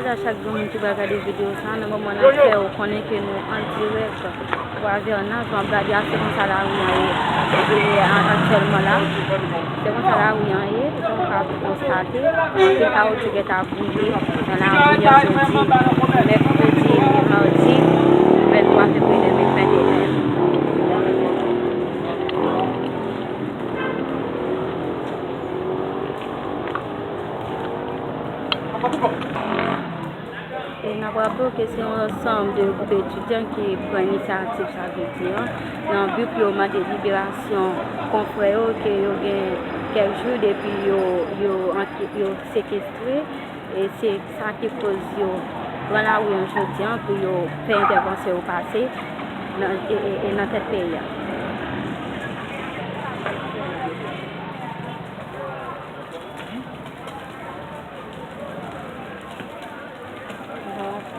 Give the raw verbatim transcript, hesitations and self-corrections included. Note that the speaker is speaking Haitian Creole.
A chak grenn moun ki pral gade videyo sa, nan moman n ap fè w konnen ke nou an dirèk Kwa Vèna, jan w ap gade a, se konsa lari an ye. E, e, a, aktyèlman la, se konsa lari an ye, jan w ka konstate, anpil kawoutchou gentan brile nan lari an jodi, mèkredi e madi venntwa fevriye de mil venteyen. E n ap raple w ke se yon ansanm de gwoup etidyan ki pran inisyativ sa jodi an, nan bi pou yo mande liberasyon konfrè yo ke yo gen kèk jou depi yo, yo, yo sekestre. E se sa ki koz yo pran lari an jodi an pou yo fè entèvansyon yo pase nan, e, e, e nan tèt peyi a.